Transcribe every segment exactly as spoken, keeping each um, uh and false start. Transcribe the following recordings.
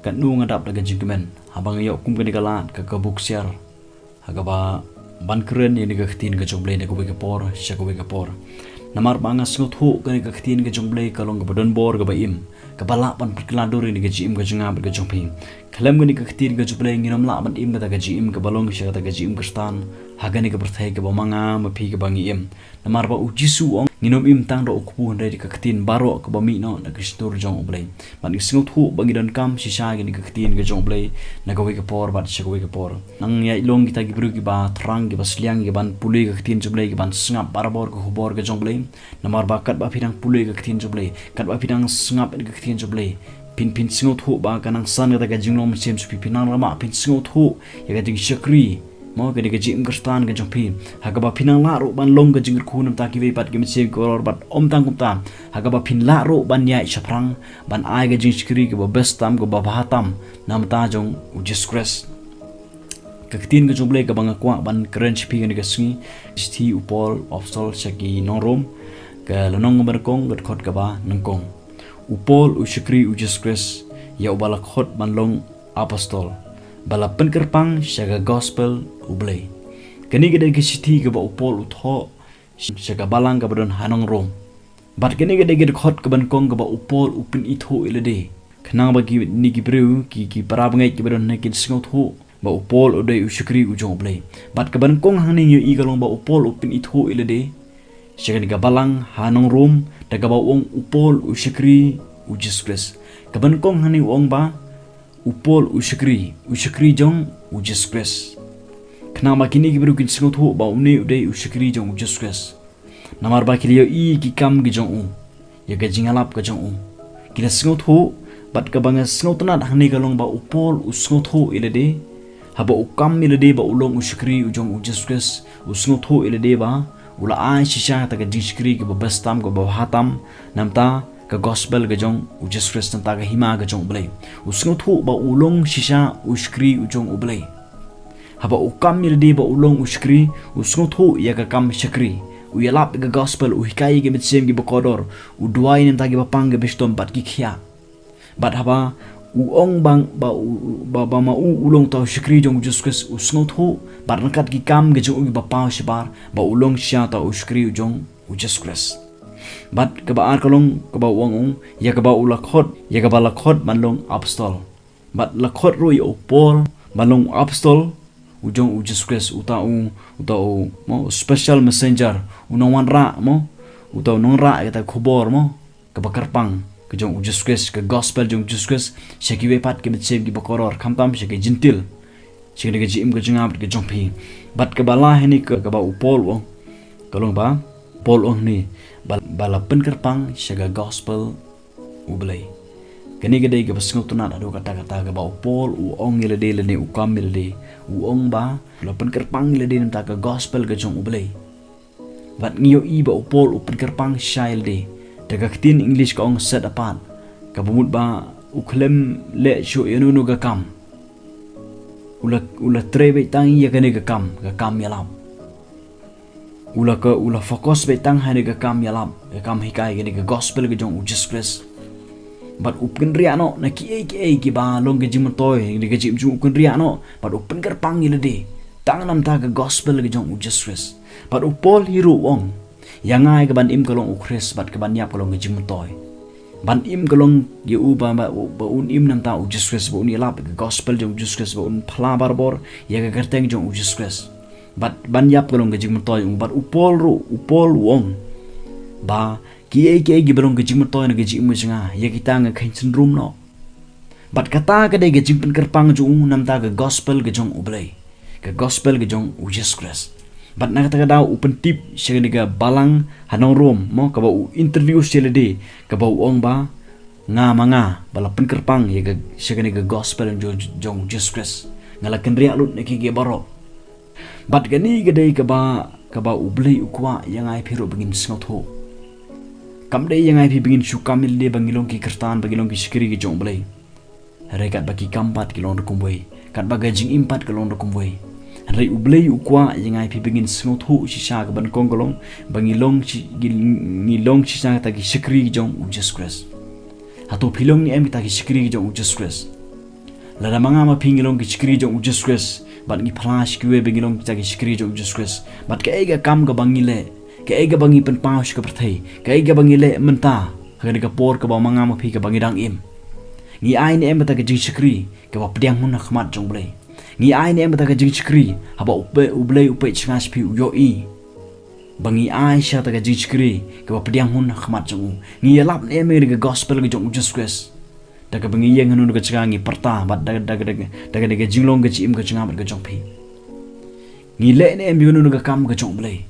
Katno nga dap da ka jingkmen haba nga ïoh kum kane ka lad ka ka buk siar ha kaba ban kren ïa kane ka ktien ka jong U Blei na kawei ka por sha kawei ka por. Namar ba nga sngewthuh kane ka ktien ka jong U Blei ka long kaba don bor kaba im, kaba lah ban pynkylla dur ïa kane ka jingim ka jong nga bad ka jong phi. Khlem kane ka ktien ka jong U Blei ngin ym lah ban im kata ka jingim kaba long sha kata ka jingim Khristan ha kane ka pyrthei kaba ma nga ma phi kaba ngi im. Namar ba U Jisu u ong, ngin ym im tang da u kpu hynrei da ka ktien baroh kaba mih noh na ka shyntur jong U Blei. Bad ngi sngewthuh ba ngi donkam shisha ïa kane ka ktien ka jong U Blei na kawei ka por bad sha kawei ka por. Nang ïaid long kita ki briew kiba thrang, kiba sliang, kiban pule ka ktien jong U Blei, kiban sngap barabor ka khubor ka jong U Blei. Namar ba katba phi dang pule ka ktien jong U Blei, katba phi dang sngap ïa ka ktien jong U Blei, phin, phin sngewthuh ba ka nang san kata ka jinglong mynsiem jong phi, phin nang rama, phin sngewthuh ïa ka jingshakri, mo, kane ka jingim Khristan ka jong phi, ha kaba phin nang lah ruh ban long ka jingkyrkhu na bynta kiwei pat ki mynsiem ki baroh bad ym tang kumta, ha kaba phin lah ruh ban ïaid shaphrang ban ai ka jingshakri kaba best tam, kaba bha tam na bynta jong U Jisu Khrist. Ka ktien ka jong U Blei kaba nga kwah ban kren sha phi kane ka sngi, shithi u Paul u apostol sha ki nong Rom, ka lynnong kaba nyngkong, ka dkhot kaba nyngkong. U Paul u shakri U Jisu Khrist ïa uba la khot ban long apostol, ba la pynkyrpang sha ka gospel U Blei. Kane ka dei ka shithi kaba u Paul u thoh sha ka balang kaba don ha nong Rom. Bad kane ka dei ka dkhot kaba nyngkong kaba u Paul u pynithuh ïa lade, khnang ba kine ki briew, ki, ki para bangeit kiba don hangne kin sngewthuh ba u Paul u dei u shakri u jong U Blei. Bad kaba nyngkong hangne ngi ïohi ka long ba u Paul u pynithuh ïa lade sha kane ka balang ha nong Rom, da kaba u ong u Paul u shakri U Jisu Khrist. Kaba nyngkong hangne u ong ba u Paul u shakri, u shakri jong U Jisu Khrist, khnang ba kine ki briew kin sngewthuh ba une u dei u shakri jong U Jisu Khrist. Namar ba ki la ïohi ki kam ki jong u, ïa ka jingïalap ka jong u, ki la sngewthuh. Bad kaba nga sngewtynnat hangne ka long ba u Paul u sngewthuh ïa lade, haba u kam ïa lade ba u long u shakri u jong U Jisu Khrist, u sngewthuh ïa lade ba u la ai shisha kata ka jingshakri kaba best tam, kaba bha tam na bynta ka gospel ka jong U Jisu Khrist, na bynta ka hima ka jong U Blei. U sngewthuh ba u long shisha u shakri u jong U Blei. Haba u kam ïa lade ba u long u shakri, u sngewthuh ïa ka kam shakri. U ïalap ïa ka gospel, u hikai ïa ki mynsiem kiba kordor, u duwai na bynta kiba pang, kiba shitom bad ki khiah. Bad haba u ong ba, ba u, ba, ba ma u u long uta u shakri jong U Jisu Khrist, u sngewthuh bad ryngkat ki kam ki jong u kiba paw shabar ba u long shisha uta u shakri u jong U Jisu Khrist. Bad kaba ar ka long kaba u ong, ïa kaba u la khot, ïa kaba la khot ban long apostol. Bad la khot ruh ïa u Paul ban long u apostol u jong U Jisu Khrist, uta u, uta u, mo, u special messenger, u nongwanrah, mo, uta u nongrah ïa kata ka khubor, mo, kaba kyrpang ka jong U Jisu Khrist, ka gospel jong U Jisu Khrist sha kiwei pat ki mynsiem kiba kordor, khamtam sha ki jentil, sha kane ka jingim ka jong nga bad ka jong phi. Bad kaba lai hangne ka, kaba u Paul u ong ka long ba, Paul u ong hangne ba, ba la pynkyrpang sha ka gospel U Blei. Kane ka dei kaba sngewtynnat haduh katta katta, kaba u Paul u ong ïa lade lane u kam ïa lade, u ong ba u la pynkyrpang ïa lade na bynta ka gospel ka jong U Blei. Bad ngi ïohi ba u Paul u pynkyrpang shisha ïa lade da ka ktien English ka ong set apart, kaba mut ba u khlem leh shuh ïa uno uno ka kam. U la, u la trei beit tang ïa kane ka kam, ka kam ïalap. U la ka, u la focus beit tang ha kane ka kam ïalap, ka kam hikai, kane ka gospel ka jong U Jisu Khrist. Bad u kynriah noh na kiei kiei kiba long ka jingmyntoi, kane ka jingim jong u, u kynriah noh bad u pynkyrpang ïa lade tang na bynta ka gospel ka jong U Jisu Khrist. Bad u Paul hi ruh u ong, ïa nga ïa kaban im ka long U Khrist bad kaban ïap ka long ka jingmyntoi. Ban im ka long ïa u ba, ba, ba un im na bynta U Jisu Khrist, ba un ïalap ïa ka gospel jong U Jisu Khrist, ba un phla barabor ïa ka kyrteng jong U Jisu Khrist. Bad ban ïap ka long ka jingmyntoi. Bad u Paul ruh, u Paul u ong ba kiei kiei kiba long ka jingmyntoi na ka jingim ka jong nga, ïa kita nga kheiñ synrum noh. Bad kata ka dei ka jingpynkyrpang jong u na bynta ka gospel ka jong U Blei, ka gospel ka jong U Jisu Khrist. Bad na kata ka daw u pyntip sha kane ka balang ha nong Rom, mo, kaba u interview sha lade, kaba u ong ba nga ma nga ba la pynkyrpang ïa ka, sha kane ka gospel jong, jong U Jisu Khrist. Nga la kynriah lut na kiei kiei baroh. Bad kane ka dei kaba, kaba U Blei u kwah ïa nga ïa phi ruh ba ngin sngewthuh. Kam dei ïa nga ïa phi ba ngin shu kam ïa lade ba ngi long ki Khristan, ba ngi long ki shakri ki jong U Blei. Hynrei katba ki kam pat ki long ruh kumwei, katba ka jingim pat ka long ruh kumwei. Hynrei U Blei u kwah ïa nga ïa phi ba ngin sngewthuh shisha, kaba nyngkong ka long ba ngi long shi-, ngi, ngi long shisha kita ki shakri ki jong U Jisu Khrist. Hato phi long ne em kita ki shakri ki jong U Jisu Khrist? Lada ma nga ma phi ngi long ki shakri jong u Jisu Khrist, bad ngi phla sha kiwei ba ngi long kita ki shakri jong u Jisu Khrist, bad kaei ka kam kaba ngi leh, kaei kaba ngi pynpaw sha ka pyrthei, kaei kaba ngi leh mynta ha kane ka por kaba ma nga ma phi kaba ngi dang im? Ngi ai ne em kata ka jingshakri kaba pdiang hun ha khmat jong u Blei? Ngi ai ne em kata ka jingshakri haba u Blei u peit sha nga sha phi, u ïohi ba ngi ai sha kata ka jingshakri kaba pdiang hun ha khmat jong u? Ngi ïalap ne em ïa ka gospel ka jong u Jisu Khrist da kaba ngi ïeng ha kano kano ka jaka, ngi pyrta bad da ka jinglong ka jingim ka jong nga bad ka jong phi? Ngi leh ne em ïa kano kano ka kam ka jong u Blei?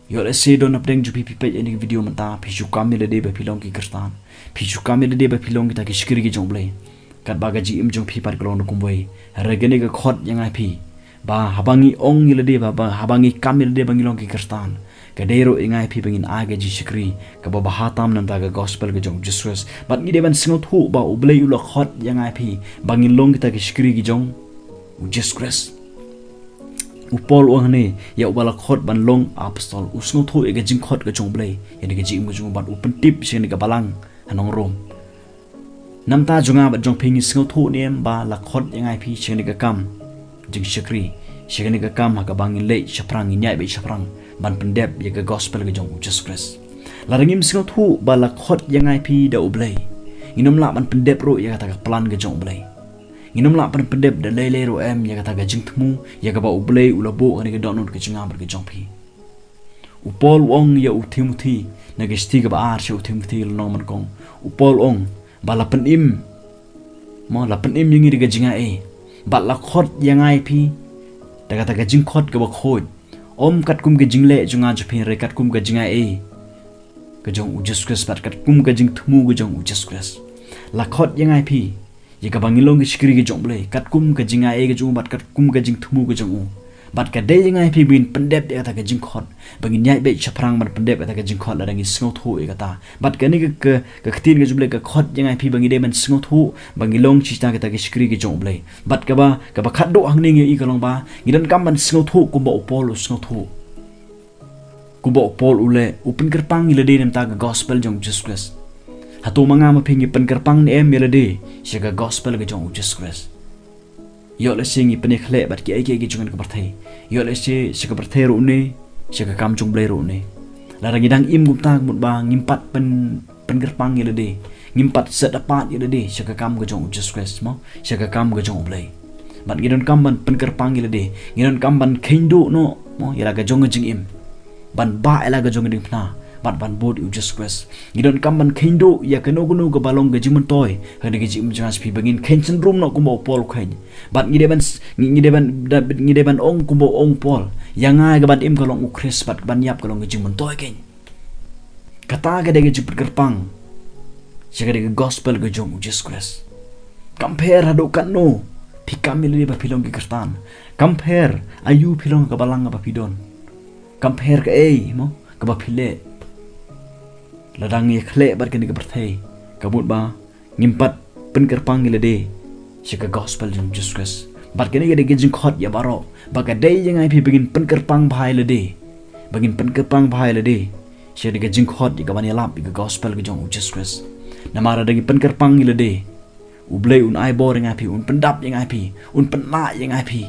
Ïoh lehse don napdeng jong phi, phi peit ïa kane ka video mynta, phi shu kam ïa lade ba phi long ki Khristan, phi shu kam ïa lade ba phi long kita ki shakri ki jong u Blei. Katba ka jingim jong phi pat ka long da kumwei. Hynrei kane ka khot ïa nga ïa phi ba haba ngi ong ïa lade ba, ba haba ngi kam ïa lade ba ngi long ki Khristan, ka dei ruh ïa nga ïa phi ba ngin ai ka jingshakri kaba bha tam na bynta ka gospel ka jong u Jisu Khrist. Bad ngi dei ban sngewthuh ba u Blei u la khot ïa nga ïa phi ba ngin long kita ki shakri ki jong u Jisu Khrist. U Paul u ong hangne ïa uba la khot ban long apostol, u sngewthuh ïa ka jingkhot ka jong u Blei ïa kane ka jingim ka jong u, bad u pyntip sha kane ka balang ha nong Rom. Na bynta jong nga bad jong phi, ngi sngewthuh ne em ba la khot ïa nga ïa phi sha kane ka kam jingshakri, sha kane ka kam ha kaba ngin leit shaphrang, ngin ïaid beit shaphrang ban pyndep ïa ka gospel ka jong u Jisu Khrist? Lada ngim sngewthuh ba la khot ïa nga ïa phi da u Blei, ngin ym lah ban pyndep ruh ïa kata ka plan ka jong u Blei. Ngin ym lah ban pyndep da lei lei ruh em ïa kata ka jingthmu ïa kaba u Blei u la buh ha kane ka dohnud ka jong nga bad ka jong phi. U Paul u ong ïa u Timothi na ka shithi kaba ar sha u Timothi lynnong ba nyngkong. U Paul u ong ba la pynim, mo, la pynim ïa ngi da ka jingai ei, bad la khot ïa nga ïa phi da kata ka jingkhot kaba khuid, ym katkum ka jingleh jong nga jong phi, hynrei katkum ka jingai ei ka jong u Jisu Khrist bad katkum ka jingthmu ka jong u Jisu Khrist. La khot ïa nga ïa phi ïa kaba ngin long ki shakri ki jong u Blei katkum ka jingai ei ka jong u bad katkum ka jingthmu ka jong u. Bad ka dei ïa nga ïa phi ba ngin pyndep ïa kata ka jingkhot, ba ngin ïaid beit shaphrang ban pyndep ïa kata ka jingkhot lada ngi sngewthuh ïa kata. Bad kane ka, ka, ka ktien ka jong u Blei ka khot ïa nga ïa phi ba ngi dei ban sngewthuh ba ngi long shi kita kita ki shakri ki jong u Blei. Bad kaba, kaba khatduh hangne ngi ïohi ka long ba ngi donkam ban sngewthuh kumba u Paul u sngewthuh. Kumba u Paul u leh, u pynkyrpang ïa lade na bynta ka gospel jong u Jisu Khrist. Hato ma nga ma phi ngi pynkyrpang ne em ïa lade sha ka gospel ka jong u Jisu Khrist? Ïoh lehse ngi pynïakhleh bad kiei kiei ki jong ka pyrthei. Ïoh lehse sha ka pyrthei ruh ne, sha ka kam jong u Blei ruh ne. Lada ngi dang im kumta ka mut ba ngim pat pyn pynkyrpang ïa lade, ngim pat set apart ïa lade sha ka kam ka jong u Jisu Khrist, mo, sha ka kam ka jong u Blei. Bad ngi donkam ban pynkyrpang ïa lade, ngi donkam ban kheiñduh noh, mo, ïa la ka jong ka jingim, ban bah ïa la ka jong ka diengphna bad ban bud ïa u Jisu Khrist. Ngi donkam ban kheiñduh ïa kano kano kaba long ka jingmyntoi ha kane ka jingim jong nga jong phi, ba ngin kheiñ synrum noh kumba u Paul u kheiñ. Bad ngi dei ban s-, ngi, ngi dei ban, da, ngi dei ban ong kumba u ong u Paul, ïa nga, ka ban im ka long u Khrist bad ka ban ïap ka long ka jingmyntoi keiñ. Kata ka dei ka jingpynkyrpang sha ka dei ka gospel ka jong u Jisu Khrist. Kam pher haduh katno phi kam ïa lade ba phi long ki Khristan, kam pher aïu phi long ha ka balang kaba phi don, kam pher kaei, mo, kaba phi leh, lada ngi ïakhleh bad kane ka pyrthei, ka mut ba ngim pat pynkyrpang ïa lade sha ka gospel jong u Jisu Khrist. Bad kane ka dei ka jingkhot ïa baroh, ba ka dei ïa nga ïa phi ba ngin pynkyrpang bha ïa lade, ba ngin pynkyrpang bha ïa lade sha ka dei ka jingkhot ïa ka ban ïalap ïa ka gospel ka jong u Jisu Khrist. Namar lada ngi pynkyrpang ïa lade, u Blei un ai bor ïa nga ïa phi, un pyndap ïa nga ïa phi, un pynlah ïa nga ïa phi.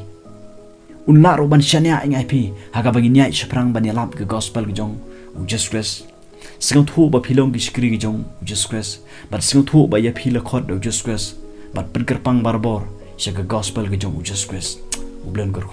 Un lah ruh ban shaniah ïa nga ïa phi ha kaba ngin ïaid shaphrang ban ïalap ïa ka gospel ka jong u Jisu Khrist. Sngewthuh ba phi long ki shakri ki jong u Jisu Khrist, bad sngewthuh ba ïa phi la khot da u Jisu Khrist, bad pynkyrpang barabor sha ka gospel ka jong u Jisu Khrist. U Blei un kyrkhu.